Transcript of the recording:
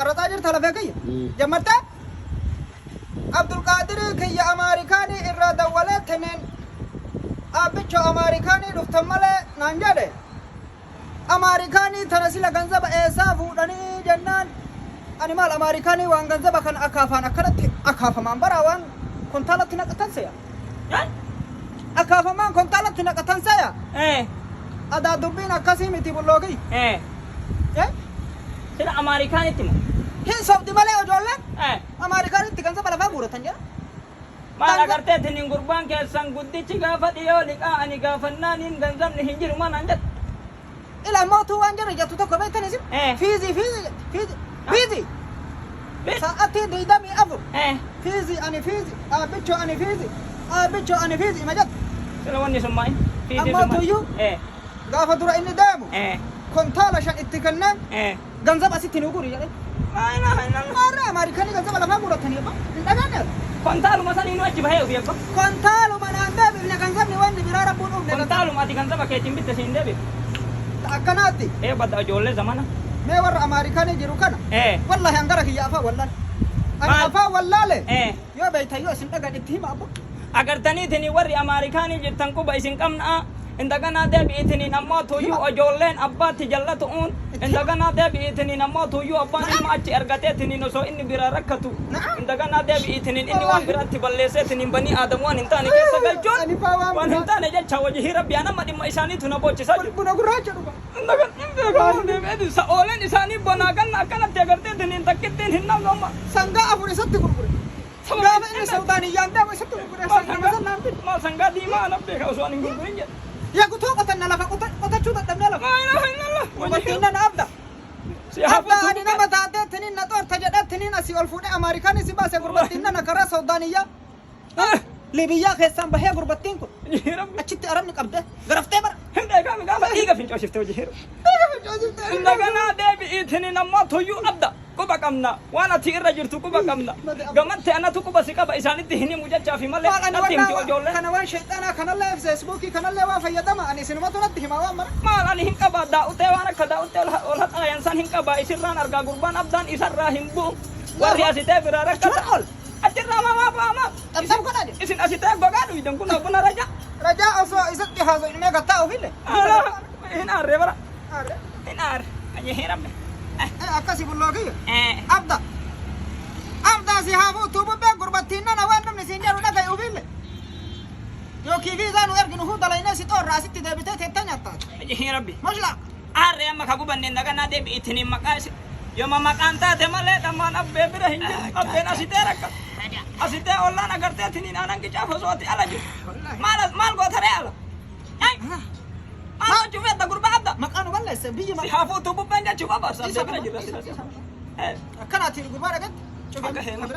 Qaraxaa jirta lafee kiyya. Jammartee? Abdulqaadirii kiyya Amaarikaanii irraa dawwalee tiniin aabbicho Amaarikaanii dhuftan malee naan jedhe. Amaarikaanii tana sila ganzaba eessaa fuudhanii jennaan ani maal Amaarikaanii waan ganzaba kana akaafaan akkanatti akaafamaan baraa waan kontaalatti naqatan se'a. Akaafamaan kontaalatti naqatan se'a. Adaa dubbiin akkasii miti bullookii. Eh? Sila Amaarikaanitti moo? Hin sobdi malee ijoolleen Amaarikaanitti ganzaba lafaa guuratan jedha. Maal agartee tinin gurbaan keessan guddichi gaafa dhiyoo liqaa ani gaafannaaniin ganzabni hin jiru maa naan jette. Ila mootuu waan jarri jettu tokko beektan isin? Fiizii fiizii jetti fiizii fiizii. Sa'atii 24 fiizii ani fiizii dhaabbichoo ani fiizii dhaabbichoo ani fiizii ima jettu. Sila wanni sun maal? Fiizii Ammoo sun maal? tuyyuu gaafa dura inni deemu kontaala 5 itti kennee ganzaba asitti nu guri jedhe. Laa ilaaha illallah. Maarree Amaarikanii ganzaba lafaa guuratanii abbaa hin dhagaanne ati. Kontaaluma saniinuu achi bahee ofii abbaa. Kontaaluma naan deebifne ganzabni wanni biraa rabbuun uumne ganzaba. Kontaaluma ati ganzaba keetiin bitte siin deebifne. Ta akkanaatti. Ee badda ijoollee zamana. Mee warra Amaarikanii jiru kana. Wallahi an gara kiyya afaan wallaale. Ani Maal? afaan wallaale. Yoo beektan yoo isin dhagan itti hima abbo. Agartaniitini warri Amaarikaanii jirtan quba isin qabnaa indaganaa deebi'itiniin ammoo tuyyuu ijoolleen abbaatti jallatu'uun indaganaa deebi'itiniin ammoo tuyyuu abbaan ilma achi ergateetiniin osoo inni biraa rakkatu indaganaa deebi'itiniin inni waan biraatti balleesseetiniin banii aadam waan hin taane keessa galchuun Ani faa waan waan hin biraa- taane jecha wajihii rabbi an amma dhimma isaaniitu na boochisaa jiru. Buna gurraacha dhuga. Indagan hin beekamu deebi'eeti sa'ooleen isaanii bonaa ganna akkanatti agarteetiniin takkittiin hin namnu amma. Sangaa afur isatti gurgure. Gaafa inni Saudaaniyyaan deemu isatti gurgure sangaa san naan bite. Maal sangaa diimaa ana beeka osoo ani hin gurgurin jedhe. Yaa gutuu qotanna lafa qotachuu dadhabnee lafa. Laa ilaaha illallah. Dubartiin nan abda. Si haa Abda fuutu ani nama taatee tiniin na xoorta jedhee tiniin asii ol fuudhee Ameerikaan si baase gurbattiin nana karaa Saudaaniyyaa. Libiyyaa keessaan bahee gurbattiin kun Rabbi. achitti arabni qabdee garaftee bara. Hin beekamu gaafa dhiiga fincoosifte hojii heeru. Indaganaa deebi'iitiniin ammoo tuyyuu abda quba qabna waan ati irra jirtu quba qabna gamatti anatu quba si qaba isaanitti hin himu jechaa fi malee Maal ani natti himti waan ijoolleen. kana waan shayxaanaa kanallee feesbuukii kanallee waa fayyadama ani isinumatu natti hima waan mara. Maal ani hin qaba daa'utee waan akka daa'utee ol haxaayan san hin qaba isirraan argaa gurbaan abdaan isarraa hin bu'u warri asitee biraa rakkata. Achuma ol. Achirraa maa maa maa maa. Xabxab godhaa jedhe. Isin asitee gogaa dhuydan kun buna raja. Rajaa osoo isatti haasoo ilmee gattaa ofille. Hin aarree bara. Hin aarre. Ajee rabbi. Akkasi bulloo kiyya. Abda. Abda si haa fuutuu bubbeen gurbattiin nana waan namni siin jedhu dhaga'i ofille. Yookiin viizaa nu erginu huu dalaynee si xoorra asitti deebitee teettee nyaattaati. Ajee rabbi. Mashlaa. Aarree amma ka gubanneen daganaa deebi'itiniin maqaa isin. Yoma maqaan taate malee dhammaan abbee bira hin jiru. Abbeen asitee rakka. Asitee ollaan agartee tiniin aanan qicaaf osoo ati ala jiru. Maal maal gootaree ala? Ay! Maal gochuu feetta gurbaa abda? Maqaa nu balleesse biyyi Si maqaa. haa fuutuu bubbeen jechuu qaba. Isa Abbee bira kuma, jirra. isa, isa. Akkanaatiin gurbaa dhagatti. Akka heema.